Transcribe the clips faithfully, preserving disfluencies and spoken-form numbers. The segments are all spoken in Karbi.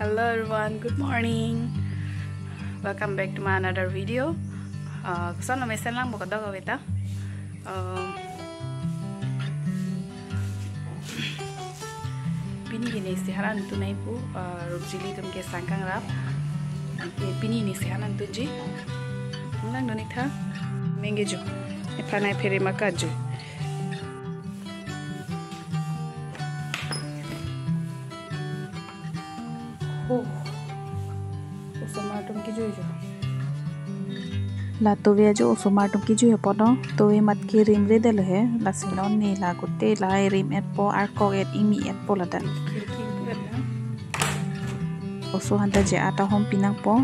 Hello everyone, good morning. Welcome back to my another video. Uh, koson lo mesen lang bo kadokave ta. Um, pini ke ne isi han an tun nangji pu, uh, Rupjili atum ke sang kangrap. Ke pini ne isi han an tunji. Lang doni tha. Mengge jo. Ephanai phere maka jo. Oh. Osomar atum kejui jo. La tove ajo osomar atum kejui apot no. Tove mat kerim re delo he. Lasi non ne la kute la rim etpo, arkok et, imi etpo ladak. Khirki pu et na. Oso hanta je-a ta hom pinangpo.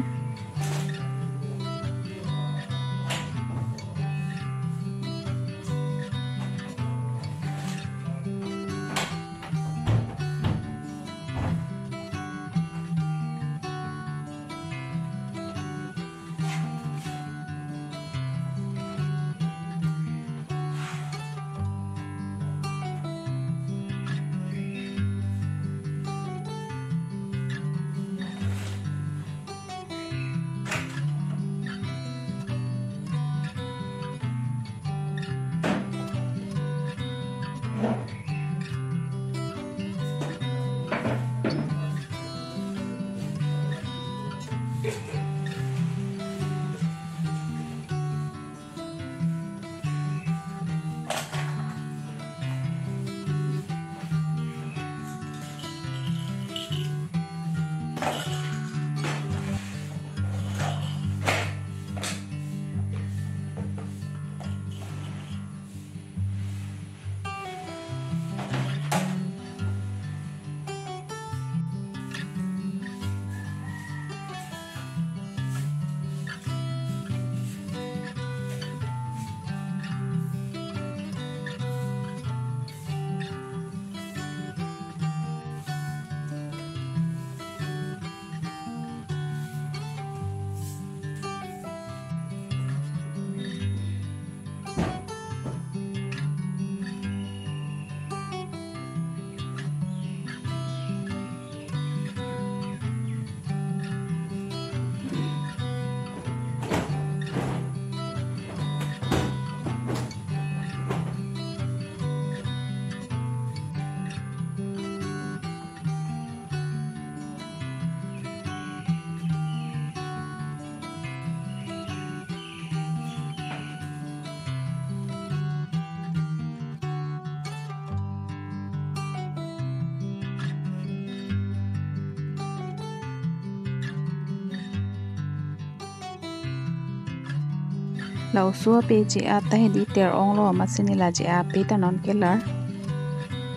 La oso ape je-a ta hedi ter-ong lo, amatsi ne la je-a ape ta non kelar.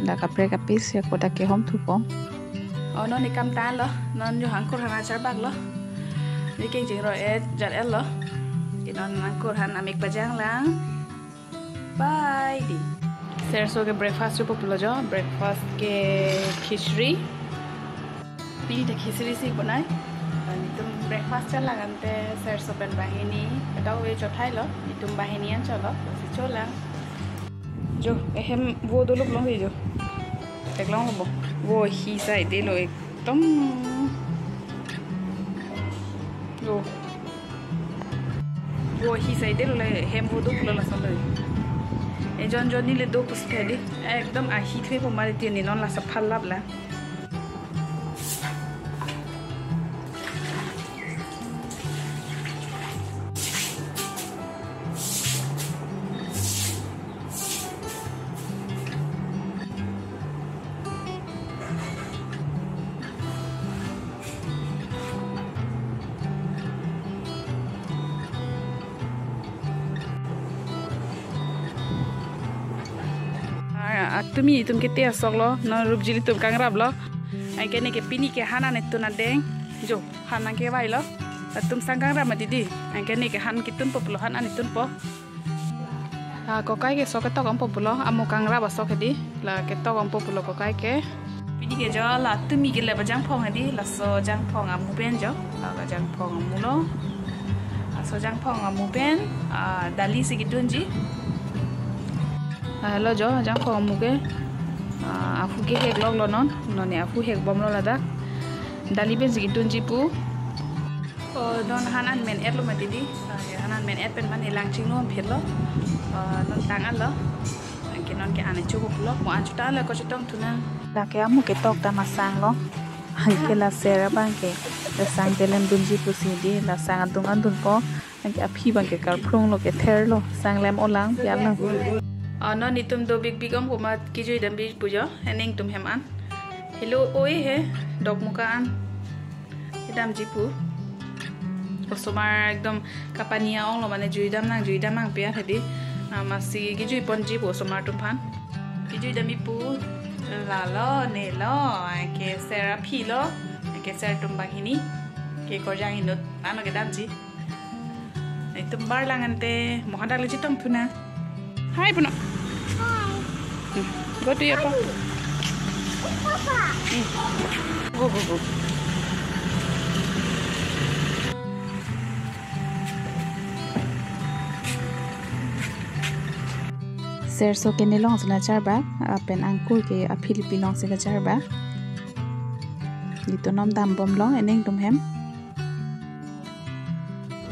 La kaprek ape si ako ta kehom thupo. Oh, non ne kam tan lo, non jo hangkur hana charbak lo. Ne keng jing ro e jar el lo. Ke non hangkur han amik pajang lang. Bye di. Serso ke breakfast chupo pulo jo, breakfast ke khichdi. Pini ta khichdi si bonai. Netum breakfast chalang ante serso pen banghini. Kadokave chothai lo, netum banghini an cholo, si cholang. Jo, ehem vo dolo pulo jo. Theklong lo bo. Vo hisai delo ekdom. Jo. Vo hisai delo le hem vo do pulo lason lo. Ejon jon neli do pusi thedi. Ekdom ahi thre po mari tini non la sapha lap la. Ah, atumi atum ke te asok lo, non Rupjili atum kangrap lo. Anke ne ke pini ke han an tun adeng. Jo, han an kevai lo. Atum sang kangrap mati di. Anke ne ke han ketun po pulo, han an tun po. Ah, kokai ke sok ketok ong po pulo, amo kangrap asok hedi, la ketok ong po pulo kokai ke. Pini ke jo la tumi ke le ba jangphong hedi, laso jangphong amu pen jo, la ka jangphong amu lo. Laso jangphong amu pen, ah, dali si kedunji. Ah, lo jo, jangphong amu ke, ah, aphu ke hek lok lo non, non ne aphu hek bom lo ladak. Dali pensi idunji pu. Oh, non han an men-et lo mati di. Ah, han an men-et pen mane lang chingno phirlo. Ah, non tang-an lo. Anke non ke an chukup lo. Mo an chuta lo ko chutong thu nang. Lake amu ketok ta masang lo. Anke la ser abang ke. La sang delem dunji pusi di. La sang adung an dunpo. Anke aphi abang ke karphlung lo, kether lo, sang lem olang pian lo. Ah, non netum do big big om komat kejui dam bi pu jo, ening tum hem an. Helo oi he, dokmoka an. Kedamji pu. Osomar ekdom kapani a-ong lo mane jui dam nang, jui dam nang pian hedi. Ah, masi kejui ponji pu osomar tum aphan. Kejui dam bi pu. Lalo, nelo, anke ser aphi lo, anke ser tum banghini. Ke korjang inut, ano kedamji. Itum bar lang ante, mo hadak le chitong thu nang. Hi, Puno. Hi. Hmm. Go to your papa. Papa. Hmm. Go, go, go. Serso kene longsi la charbak, lapen angkur ke aphi lipi longsi la charbak. Itum non dambom long, ening tum hem.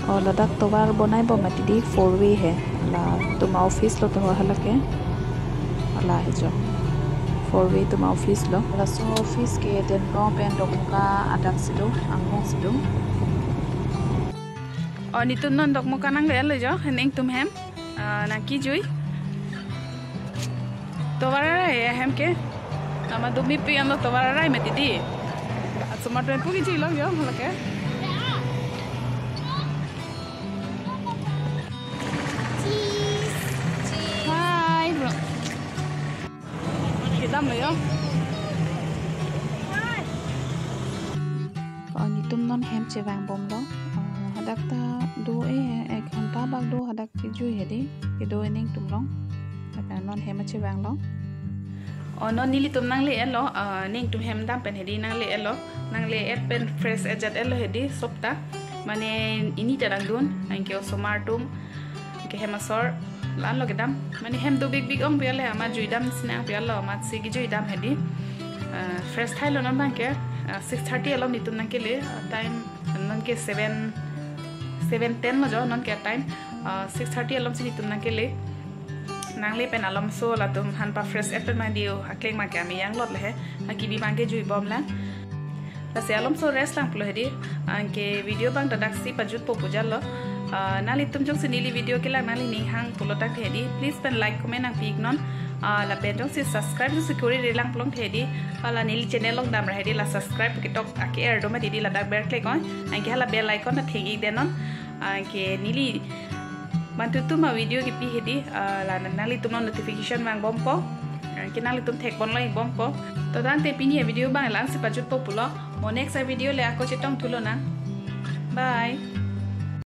Oh, ladak tovar bonai bom mati di, four way he. Latum a-office lo tovar halake. Ala he jo. Four way atum a-office lo. Laso office ke Denpro pen Dokmoka adak si do, angbong si do. Oh, netum non Dokmoka nangle-et lo jo, ening tum hem. Ah, nang kejui. Tovar arai ahem ke. Nama dumi pi ano tovar arai mati di. Asomar tum pu kejui lo jo, halake. Hi, bro. Kedam lo jo. Oh, netum non hem chevang bom lo. Oh, hadak ta do e, ek ghonta bak do hadak kejui hedi, kedo ening tum long. Lapen non hem chevang long. Oh, non nelitum nangle-et lo, ah, ning tum hem dam pen hedi nangle-et lo. Nangle-et pen fresh ajat-et lo hedi, sopta. Mane ini ta dang dun, anke osomar tum, anke hem asor, la-an lo kedam. Mane hem do big big ong pian le, amat jui dam si nang pian lo, amatsi kejui dam hedi. Ah, fresh thai lo non abang ke, ah, six thirty along netum nangkele, ah, time non ke seven, seven ten lo jo non ke time, ah, six thirty along si netum nangkele. Nangle pen alomso latum han pa fresh-et pen mandi o, akleng abang ke ameyang lot le he, akibi abang ke jui bom lang. Lasi alomso rest lang pulo hedi, anke video abang ta daksi pajutpo pu jalo. Ah, nanglitum jongsi neli video kelang nanglining hang pulo tangte hedi, please pen like, comment nangpi iknon. Ah, lapen jongsi subscribe jongsi kori-re lang pulo tangte hedi, ah, la neli channel along damra hedi, la subscribe ketok ake-er do mati di, ladak ber klik oi. Anke hala bell icon ta thek-ik det non. Anke neli mantutum a-video kepi hedi, ah, la nanglitum non notification vang bompo. Anke nanglitum thek pon lo-ik bompo. To tangte pini a-video abang la-an si pajutpo pulo. Mo next a-video le ako chetong thu lonang. Bye.